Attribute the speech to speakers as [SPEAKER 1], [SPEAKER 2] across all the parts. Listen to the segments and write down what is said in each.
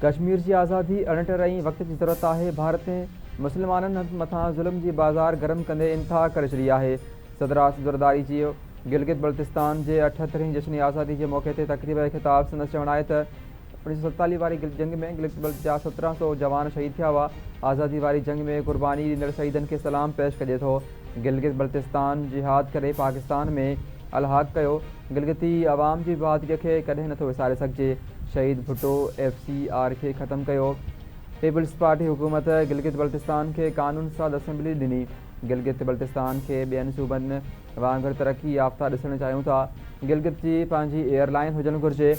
[SPEAKER 1] ڪشمير جي آزادي اڻٽر ۽ وقت جي ضرورت آهي، ڀارت مسلمانن مٿان ظلم جي بازار گرم ڪندي انتها ڪري ڇڏي آهي، صدر آصف زرداري جي گلگت بلتستان جي اٺهترهين جشن آزادي جي موقعي تي تقريب کي خطاب. سندس چوڻ آهي ته 1947 واري جنگ ۾ گلگت بلت جا 17 سو جوان شهيد ٿيا هئا، آزادي واري جنگ ۾ قرباني ڏيندڙ شهيدن کي سلام پيش ڪجي ٿو. گلگت بلتستان جهاد ڪري پاڪستان ۾ الحاق ڪيو، گلگتي عوام جي بهادري کي ڪڏهن نٿو وساري سگهجي، شهيد ڀٽو ايف سي آر کي ختم ڪيو، پيپلز پارٽي حڪومت گلگت بلتستان کي قانون ساز اسيمبلي ڏني، گلگت بلتستان کي ٻين صوبن وانگر ترقي يافته ڏسڻ چاهيون ٿا، گلگت جي پنهنجي ايئر لائن هجڻ گهرجي،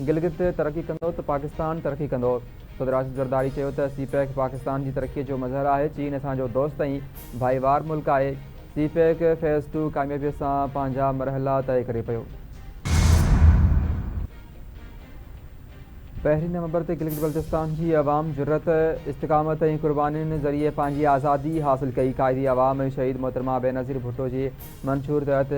[SPEAKER 1] گلگت ترقي ڪندو ته پاڪستان ترقي ڪندو. صدر آصف زرداري چيو ته سي پيڪ پاڪستان جي ترقي جو مظهر آهي، چين اسان جو دوست ۽ ڀائيوار ملڪ آهي، سي پيڪ فيز ٽو ڪاميابي سان پنهنجا مرحلا طئي ڪري پيو. پهرين نومبر تي گلگت بلتستان جي عوام جرئت، استقامت ۽ قربانين ذريعي پنهنجي آزادي حاصل ڪئي، قائد عوام ۽ شهيد محترمه بينظير ڀٽو جي منشور تحت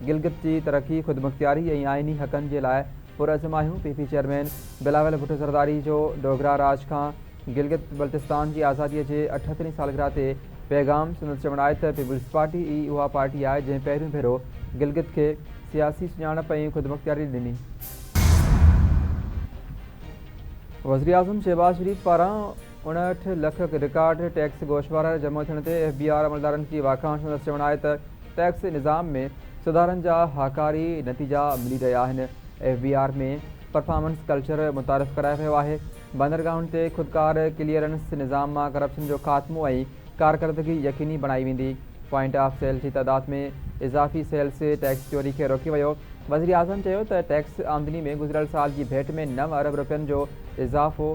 [SPEAKER 1] گلگت جي ترقي، خودمختياري ۽ آئيني حقن جي لاء پرعزم آهيون، P P chairman Bilawal Bhutto Zardari جو ڊوگرا راڄ کان گلگت بلتستان جي آزادي جي اٺهترين سالگرهه تي پيغام. سندس چوڻ آهي ته پيپلز پارٽي ئي اها پارٽي آهي جنهن پهريون ڀيرو گلگت کي سياسي سڃاڻپ ۽ خودمختياري ڏني. وزيراعظم شهباز شريف پاران 59 لک رڪارڊ ٽيڪس گوشوارا جمع ٿيڻ تي ايف بي آر عملدارن جي واکاڻ. سندس چوڻ آهي ته ٽيڪس نظام ۾ سڌارن جا هاڪاري نتيجا ملي رهيا آهن، F B R ۾ performance culture متعارف ڪرايو ويو آهي، بندرگاهن تي خودڪار ڪليئرنس نظام مان ڪرپشن جو خاتمو ۽ ڪارڪردگي يقيني بڻائي ويندي، پوائنٽ آف سيل جي تعداد ۾ اضافي سيلز ٽيڪس چوري کي روڪيو ويو. وزيراعظم چيو ته ٽيڪس آمدني ۾ گذريل سال جي ڀيٽ ۾ 9 ارب رپين جو اضافو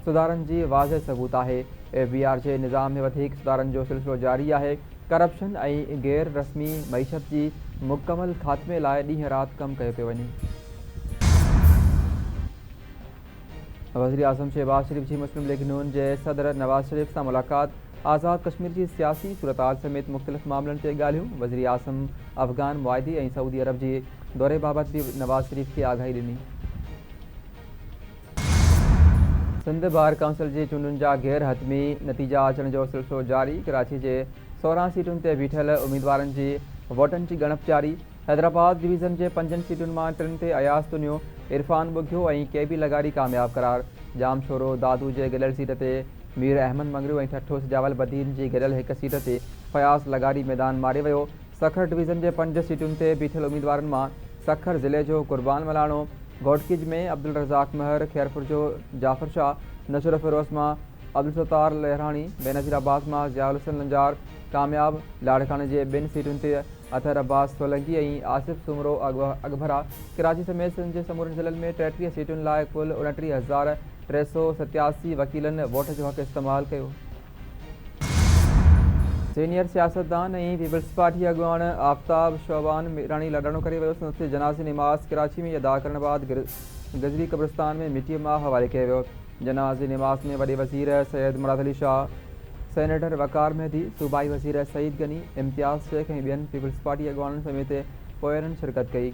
[SPEAKER 1] سڌارن جي واضح ثبوت آهي، ايف بي آر جي نظام ۾ وڌيڪ سڌارن جو سلسلو جاري آهي، ڪرپشن ۽ غير رسمي معيشت جي مڪمل خاتمي لاء ڏينهن رات ڪم ڪيو پيو وڃي. وزيراعظم شهباز شريف جي مسلم ليگ نون جي صدر نواز شريف سان ملاقات، آزاد ڪشمير جي سياسي صورتحال سميت مختلف معاملن تي ڳالهيون، وزيراعظم افغان معاهدي ۽ سعودي عرب جي دوري بابت به نواز شريف کي آگاهي ڏني. سنڌ بار ڪائونسل جي چونڊن جا غير حتمي نتيجا اچڻ جو سلسلو جاري، ڪراچي جي 16 سيٽن تي بيٺل اميدوارن جي ووٽن جي ڳڻپ جاري، حيدرآباد ڊويزن جي پنجن سيٽن مان ٽن تي اياز تنيو، عرفان ٻگهيو ۽ ڪي بي لغاري ڪامياب قرار، ڄامشورو دادو جي گڏيل سيٽ تي مير احمد مڱريو ۽ ٺٽو سجاول بدين جي گڏيل هڪ سيٽ تي فياض لغاري ميدان ماري ويو، سکر ڊويزن جي پنج سيٽن تي بيٺل اميدوارن مان سکر ضلعي جو قربان ملاڻو، گهوٽڪي ۾ عبدالرزاق مهر، خيرپور جو جعفر شاهه، نوشهروفيروز مان عبدالستار لهراڻي، بينظير آباد مان ضياء الحسن لنجار ڪامياب، لاڙڪاڻي جي ٻن سيٽن تي اطهر عباس سولنگي ۽ آصف سومرو اڳڀرا، ڪراچي سميت سنڌ جي سمورن ضلعن ۾ 33 سيٽن لاء ڪل 29387 وڪيلن ووٽ جو حق استعمال ڪيو. سينيئر سياستدان ۽ پيپلز پارٽي اڳواڻ آفتاب شعبان ميراڻي لاڏاڻو ڪري ويو، سندس جنازي نماز ڪراچي ۾ ادا ڪرڻ بعد گذري قبرستان ۾ مٽيء ماء حوالي ڪيو ويو. جنازي نماز ۾ وڏي وزير سيد مراد علي شاهه، سينيٽر وقار مهدي، صوبائي وزير سعيد غني، امتياز شيخ ۽ ٻين پيپلز پارٽي اڳواڻن سميت پوئرن شرڪت ڪئي.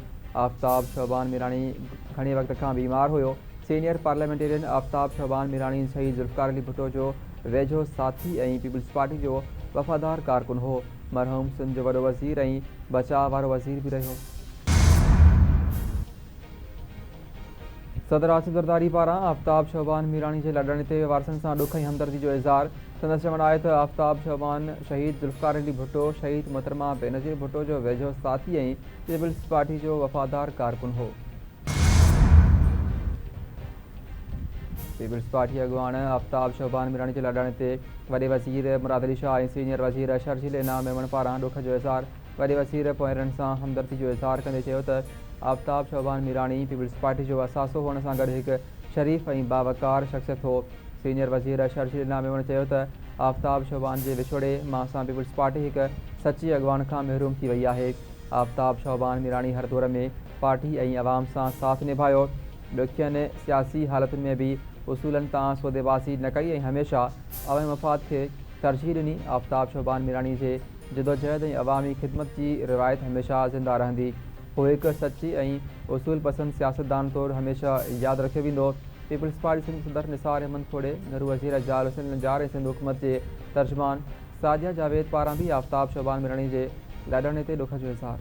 [SPEAKER 1] آفتاب شعبان ميراڻي گهڻي وقت کان بيمار هيو. سينيئر پارليامينٽيرين آفتاب شعبان ميراڻي شهيد ذوالفقار علي ڀٽو جو ويجهو ساٿي ۽ پيپلز پارٽي جو وفادار ڪارڪن هو. مرحوم سنڌ جو وڏو وزير ۽ بچاء وارو وزير به رهيو. صدر آصف زرداري پاران آفتاب شعبان ميراڻي جي لاڏاڻي تي وارثن سان ڏک ۽ همدردي جو اظهار. سندس چوڻ آهي ته آفتاب شعبان شهيد ذوالفقار علي ڀٽو، شهيد محترمه بينظير ڀٽو جو ويجهو ساٿي ۽ پيپلز پارٽي جو وفادار ڪارڪن هو. پيپلز پارٽي اڳواڻ آفتاب شعبان ميراڻي جي لاڏاڻي تي وڏي وزير مراد علي شاهه ۽ سينيئر وزير شرجيل انعام ميمڻ پاران ڏک جو اظهار. وڏي وزير پوئينرن سان همدردي جو اظهار ڪندي چيو ته آفتاب شعبان ميراڻي پيپلز پارٽي جو اثاثو هئڻ سان گڏ هڪ شريف ۽ باوقار شخصيت هو. سينيئر وزير شرجيل انعام ميمڻ چيو ته آفتاب شعبان جي وڇوڙي مان سان پيپلز پارٽي هڪ سچي اڳواڻ کان محروم ٿي وئي آهي. آفتاب شعبان ميراڻي هر دور ۾ پارٽي ۽ عوام سان ساٿ نڀايو، ڏکين سياسي حالتن ۾ به اصولن تان سوديبازي نه ڪئي ۽ هميشه عوامي مفاد کي ترجيح ڏني، آفتاب شعبان ميراڻي جي جدوجهد ۽ عوامي خدمت جي روايت هميشه زنده رهندي، هو هڪ سچي ۽ اصول پسند سياستدان طور هميشه ياد رکيو ويندو. پيپلز پارٽي سنڌ صدر نثار احمد کوڙي، گهرو وزير اجلال حسين لنجار ۽ سنڌ حڪومت جي ترجمان سعديه جاويد پاران به آفتاب شعبان ميراڻي جي لاڏاڻي تي ڏک جو اظهار.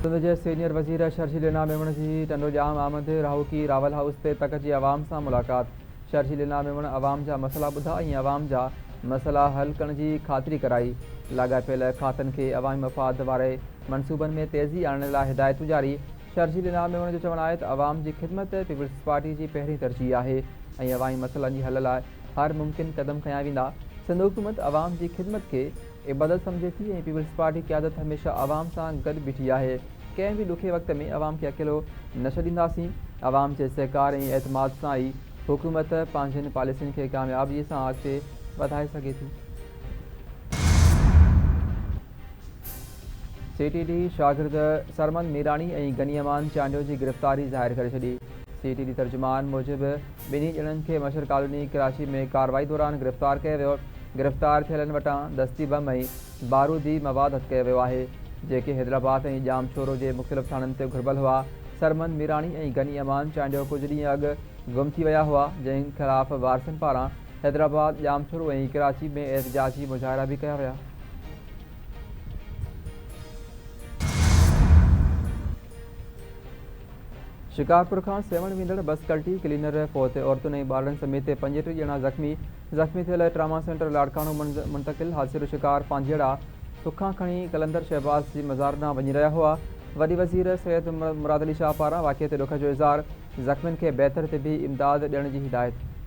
[SPEAKER 1] سنڌ جي سينيئر وزير شرجيل انعام ميمڻ جي ٽنڊوڄام آمد، راهوڪي راول هائوس تي تڪ جي عوام سان ملاقات، شرجيل انعام ميمڻ عوام جا مسئلا ٻڌا ۽ عوام جا مسئلا حل ڪرڻ جي خاطري ڪرائي، لاڳاپيل کاتن کي عوامي مفاد واري منصوبن ۾ تيزي آڻڻ لاء هدايتون جاري، شرجيل انعام ميمڻ جو چوڻ آهي ته عوام جي خدمت پيپلز پارٽي جي پهرين ترجيح آهي ۽ عوامي مسئلن جي حل لاء هر ممڪن قدم کنيا ويندا، سنڌ حڪومت عوام جي خدمت کي عبادت سمجهي ٿي ۽ پيپلز پارٽي قيادت هميشه عوام سان گڏ بيٺي آهي، ڪنهن به ڏکي وقت ۾ عوام کي اڪيلو نه ڇڏينداسين، عوام جي سهڪار ۽ اعتماد سان ئي حڪومت پنهنجين پاليسين کي ڪاميابي سان اڳتي وڌائي سگهي ٿي. سي ٽي ڊي شاگرد سرمد ميراڻي ۽ غني امان چانڊيو جي گرفتاري ظاهر ڪري ڇڏي. سي ٽي ڊي ترجمان موجب ٻنهي ڄڻن کي مشر ڪالوني ڪراچي ۾ ڪارروائي دوران گرفتار ڪيو ويو. گرفتار ٿيلن وٽان دستي بم ۽ بارودي مواد هٿ ڪيو ويو آهي، جيڪي حيدرآباد ۽ ڄامشورو جي مختلف ٿاڻن تي گهربل هئا. سرمد ميراڻي ۽ غني امان چانڊيو ڪجهه ڏينهن اڳ گم ٿي ويا هئا، جنهن خلاف وارثن پاران حيدرآباد، ڄامشورو ۽ ڪراچي ۾ احتجاجي مظاهرا به ڪيا ويا. شڪارپور کان سيوهڻ ويندڙ بس ڪلٽي، ڪلينر فوت، عورتن ۽ ٻارڙن سميت 35 ڄڻا زخمي، زخمي ٿيل ٽراما سينٽر لاڙڪاڻو منتقل، حادثي جو شڪار پانڌيئڙا سکان کڻي قلندر شهباز جي مزار ڏانهن وڃي رهيا هئا، وڏي وزير سيد مراد علي شاهه پاران واقعي تي ڏک جو اظهار، زخمين کي بهتر طبي امداد ڏيڻ جي هدايت.